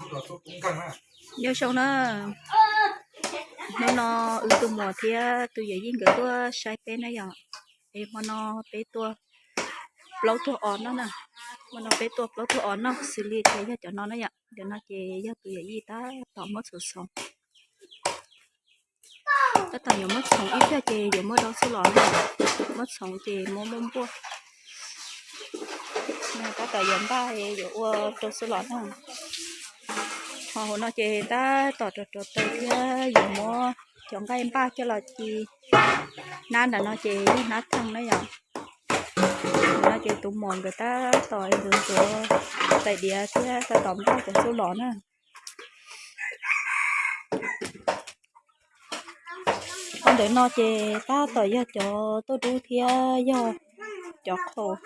Nyob zoo na, hnub no wb tus muam thiab tus yawm yij nkawd tuaj saib peb na yom. Es hmo no peb tua plaub tug os noj na. Hmo no peb tua plaub tug os noj xws li tias yog cov no na yom. Cov no ces yog tus yawm yij tab tom muab txhoov txhoov. Tab tom yuav muab txhoov ib pliag ces yuav muab rau xwb los na. Muab txhoov ces muab muaj npuaj. Tab tom yuav npaj yuav ua rau xwb los na. Ho hauv no ces tab tom rau rau taws thiab yuav muab cov nqaij npaj coj los ci. Hnab nram no ces yog hnab theej na yom. Hauv no ces tus muam nkawd tab tom ntxuav ntxuav tais diav thiab tab tom npaj cov xwb los na. Qhov ntawm no ces tab tom yog cov tuaj dub thiab yog cov qhaus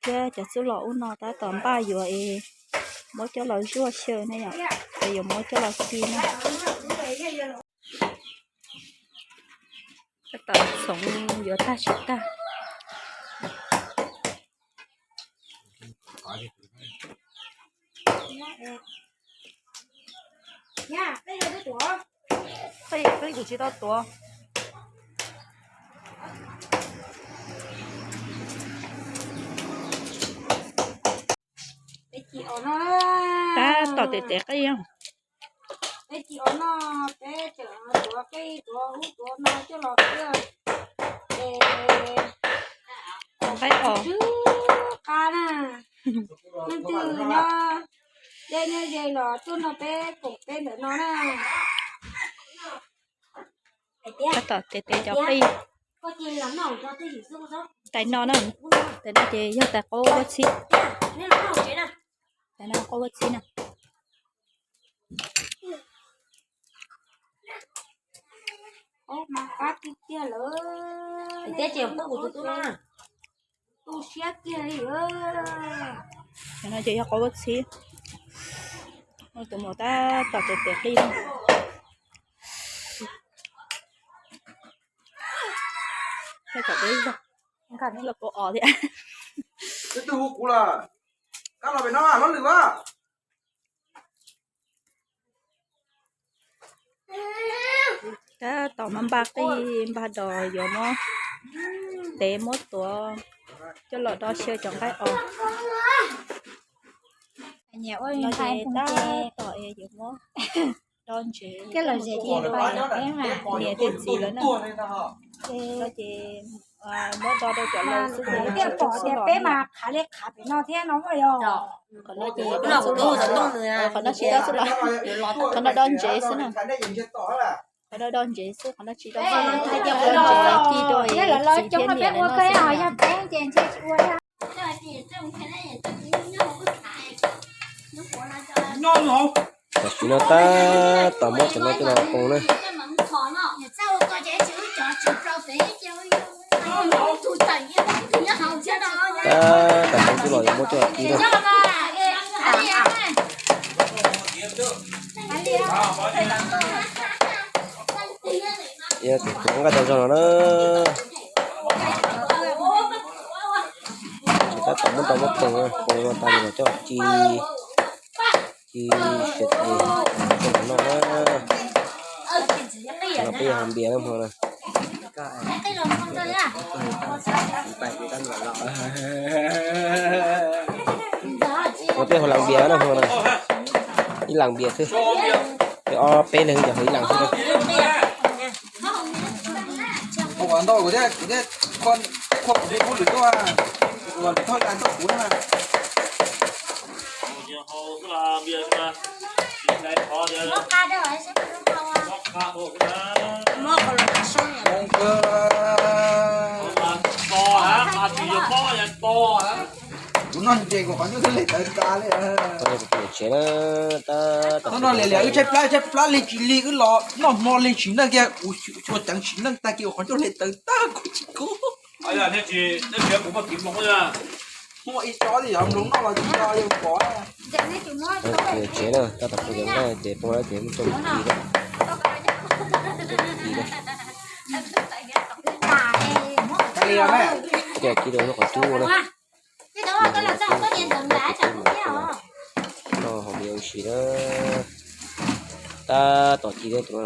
thiab cov xwb los ub no tab tom npaj yuav es muab coj los zuaj xyaw na yom, es yuav muab coj los ci na. Tab tom txhoov yuav tag tsis tag. Qhib kuv tsis tau tuav. Tab tom tes tes qij. Peb tsis ua no, peb tseem tuav qij tuav ub tuav no coj los qhib es nqaij os. Qab na, leej twg nyob deb nyob ze los tuaj nrog peb koom peb ntawm no na. Tab tom tes tes cov qij. Tais no na, tais no ces yog tais qaub vuab txhib. Tais no qaub vuab txhib na. Qab tiag tiag lawm. Thiab ces kuv tus tub no, tu siab kiag li. Cov no ces yog qaub vuab txhib. Tus muam tab tom tes tes qij. Nqa los pab os thiab. Twb hu kuv lawm, koj los pem no hlob Lwm a. Tab tom npaj qij npaj dos yuav muab tev muab tuav coj los do xyaw cov nqaij os. Tab tom yuav muab do ntsev, niam thiab txiv lawv na. Ces muab do rau cov laus xwb ces tsis tau xwb los. Qhov no ces do xwb los, qhov no tsis do xwb los, qhov no do ntsev xwb na. Qhov no do ntsev xwb, qhov no tsis do xwb, qhov no do ntsev ci rau txiv thiab niam lawv noj xwb na. Tam sim no tab tom muab cov no coj los poo na. Tab tom poo coj los yuav muab coj los ci na. Yog tus tuav nqaij tau zog no na. Tab tom muab tau muab poo, poo no tas los coj ci, ci siav tes coj los noj na. No peb yog haus npias na hmo na. No peb haus las npias na hmo na. Ib las npias xwb. Ob peb leeg ces haus ib las xwb. Kuv noj ntses kuv qhov ncauj twb hle tawv tas li. Tsev na, tab tom no liam liam wb tshaib plab tshaib plab li tsis li wb los noj hmo li tsis neej kiag kuv tsuas ceev tsis neej tag kiag kuv qhov ncauj hle tawv tag kuv tsis kub. Muaj ib tsob li yog mloog noj los tsis yog yog pom. Tsev na, tab tom pw cov nqaij ces poob ces muab coj mus ci na. Ci na. Coj ci rau qhov cub na. No hauv npias ua Tsis na, tab tom ci thiab tus no,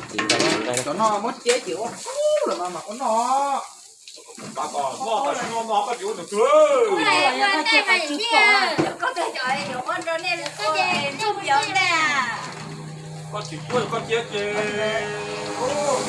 ci nqaij ci nqaij. Cov no muab ciab ces ua qub lawm mas mas ua noj. Koj tsis tuaj koj ciab ces Pom kawg.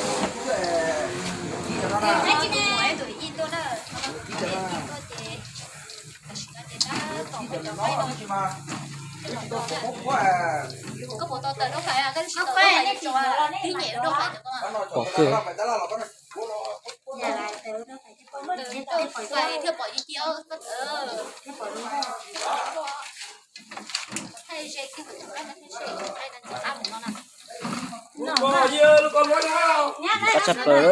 Qab tshaj plaws.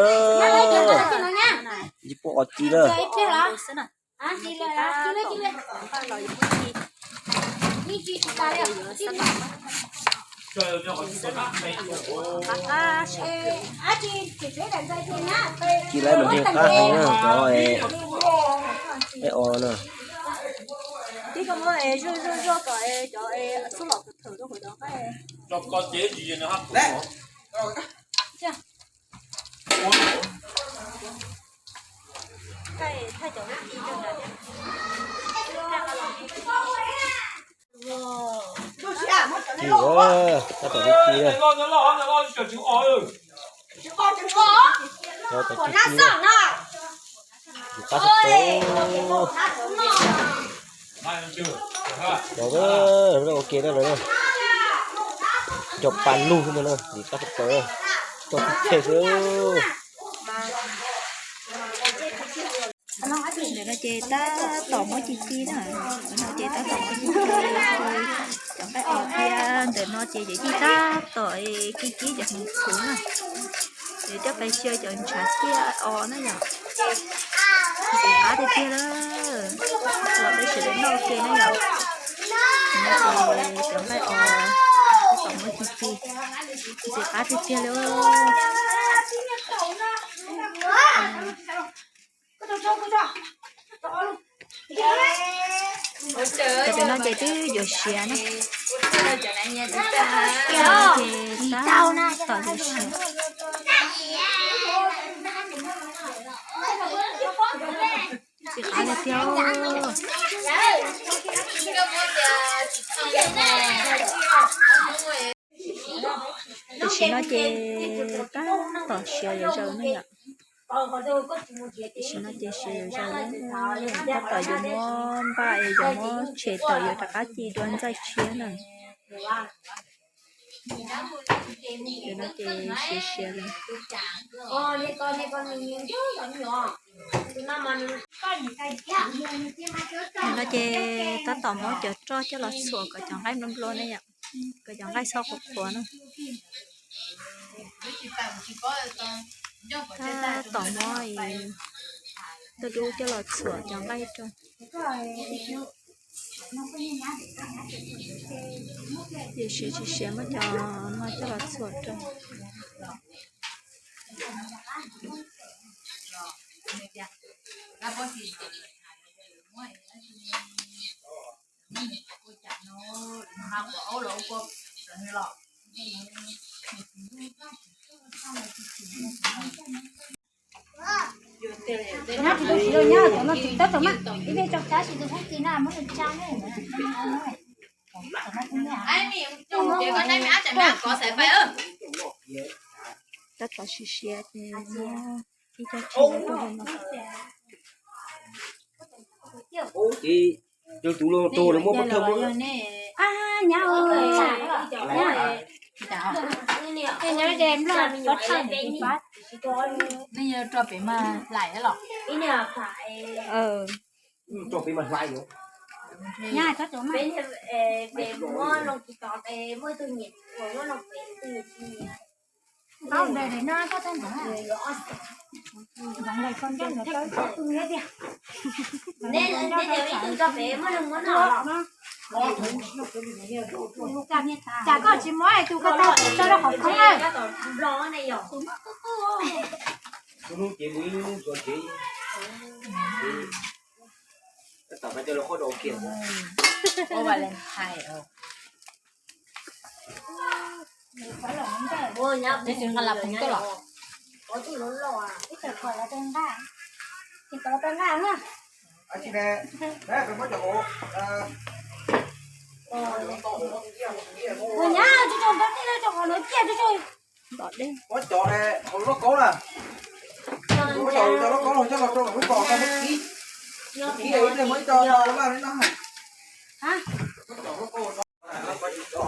Ib puab qos ci lawm. Ci lawv mas nws qab heev na, cov peb os na. Ci, tab tom ci na. Cov tom ci ci na. Qab tshaj plaws. Cov ua ke na, cov pas lug xwb ntag na, qab tshaj plaws, coj tib txhej xwb. Ntawm no ces tab tom muab ci ci na, ntawm no ces tab tom muab ci ci, cov nqaij os thiab ntawm no ces yawm yij tab tom kib kib cov hmoov txhuv na. Ces coj pais xyaw cov ntshav ciaj os na yom. Ntxim qab tiag tiag lawm, los peb sawv daws noj ua ke na yom. No ces cov nqaij os tab tom muab ci ci, ntxim qab tiag tiag li. Cov pem no ces twb yuav siav na. Ces tab tom yuav siav. Ntxim qab li thiab. Tam sim no ces tab tom siav zom zaws na yom. Tam sim no ces siav zom zaws, tab tom yuav muab npaj es yuav muab tshem tawm yuav rov qab ci dua ntxaij tshiab na. Tam no ces siav siav lawm. Tam no ces tab tom muab cov roj coj los txhuam kom cov nqaij nplua nplua na yom, kom cov nqaij txhob qhuav qhuav na. Tab tom muab tauj dub coj los txhuam cov nqaij rau. Ces siav tsis siav muab cov no coj los txhuam rau. Nyob tsis tau siv los nyob cov no tsis tau mas ib pliag tso kav tsis tus hub ci na muab nws tsa ne. Tab tom siav siav ces ib co tshis rau hauv no. Ces tus los rau lawv muab pov thawj muab. Nyab, nyob ze nplog pov thawj ntawm pab. Rau pem mas hlais los. Rau pem mas hlais los. Nyab, tsob tau mas. Ntaus ntawm no koj tau ntawd. Ntaus ntawm koj ntawd, ntawd tus nyob tiag. Neb, neb tias ib tug nrog pem muab neeg muab noj. Tsam koj tsis muab tus ko tau tso rau qhov khoob na. Hnub ces mus ib hnub tsuav tsev. Tab tom pais coj lawv qhob rau kiag. Ua Valentine. Ces tsis nqa las phoov tuaj los?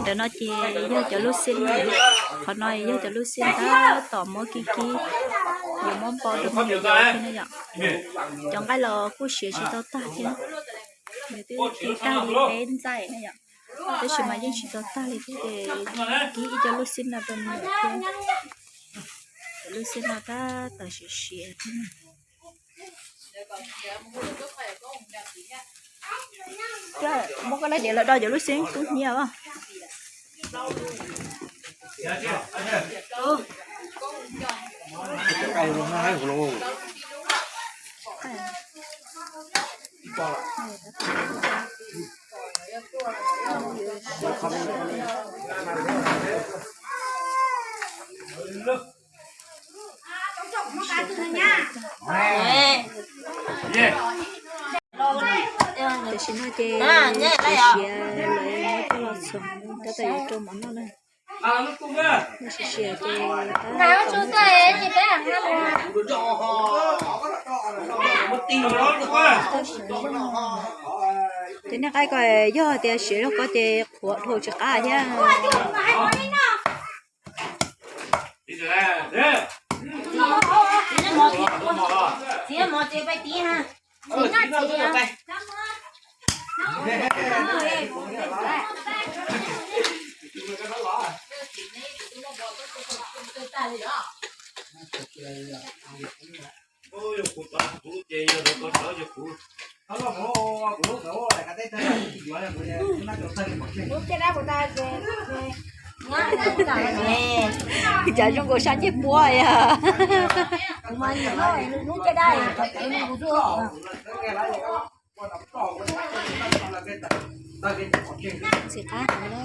Ntawm no ces yog cov lub xib na, qhov no yog cov lub xib tab tom muab kib kib, yuav muab npo rau me nyuam yaus thiab na yom. Cov nqaij los kuj siav tsis tau tag thiab, nws twb kib tag li peb ntxaij na yom, tab sis mas yeej tsis tau tag li thiab ces kib ib co lub xib no rau me nyuam thiab. Cov lub xib no tab tom siav siav thiab. Muab koj lab diav los do cov lub xib kub hnyiab os. Tam sim no ces siav lawv muab coj los txhoov tab tom yuav rau mov noj na. Siav siav ces ces nej qaib ko yog tias siav zog ko ces qhuav dhau tsis qab thiab. Cas zoo nkaus sab ncej puab yog. Txiv qab hov na.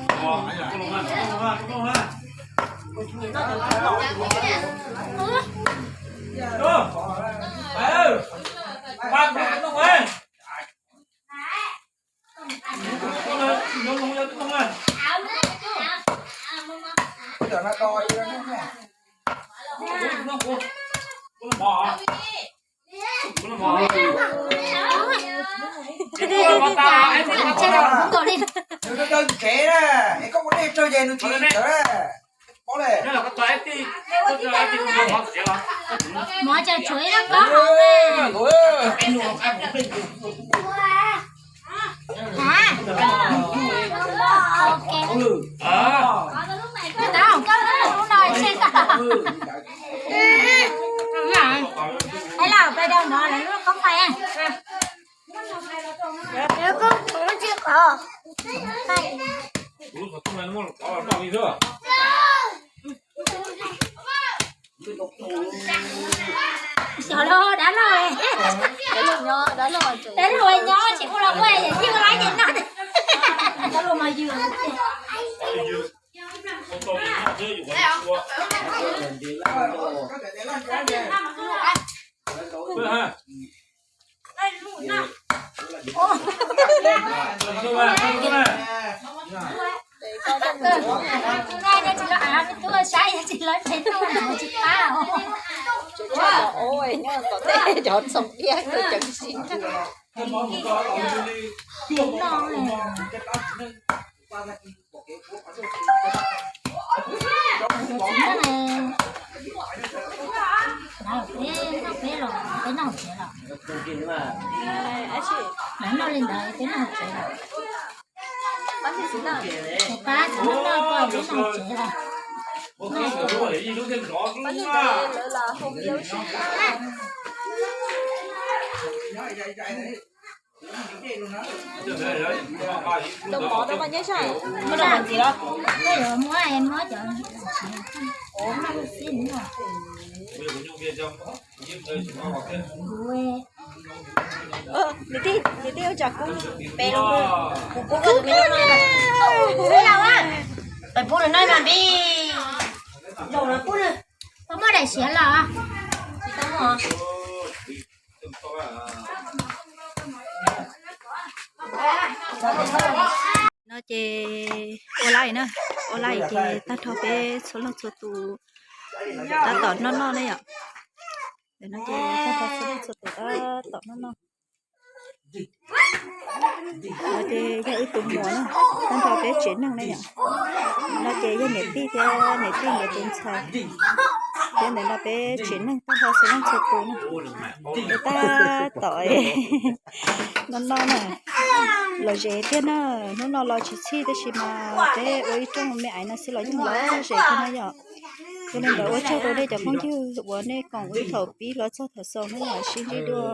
Nws tsev na, es koj ua dej tsawg ces nws tsis tawv na. Mov ces tshuav ib lub kob hauv. Hab, koj lub no seb tau. Hais los pais rau no lawv lub kob fais. Xyov los dab laug, dab laug nyob tsis ua los ua, yeej ua lab yeej noj. Dab laug mas yws. Tsis los av, tsis los tsev tuaj tsis pab. Cov txhob diaj cov txhob diaj kawg ceev si. Peb noj tsev los, lawv noj li ntawd peb noj tsev los. Pab tsis noj peb noj tsev los. Muab rau hov ntxiv los? Muab cov xib no. Niam tij, niam tij ua cas kub peb lub, kuv kub koj tus me lub no. Pub nws na mas pib, zaum no pub nws, tau muaj daim siav los. No ces ua laij na, ua laij ces tag nrho peb txhua leej txhua tus tab tom noj noj ne yom. Ntawm no ces tag nrho txhua leej txhua tus tab tom noj noj. No ces yog wb tus muam na, tag nrho peb tsev neeg ne yom. No ces yog niam tij thiab niam tij nkawd tus ntxhais. Thiab ntawm no peb tsev neeg tag nrho txhua leej txhua tus na. Ces tab tom noj noj na. Lom zem tiag na, hnub no los tsis txhij tab sis mas peb ua ib rooj me aiv no xwb los yeej lom zem tiag na yom. Yog li ntawd ua tsaug rau nej cov phooj ywg uas nej koom wb thaum pib los txog thaum xaus na yom, sib ntsib dua.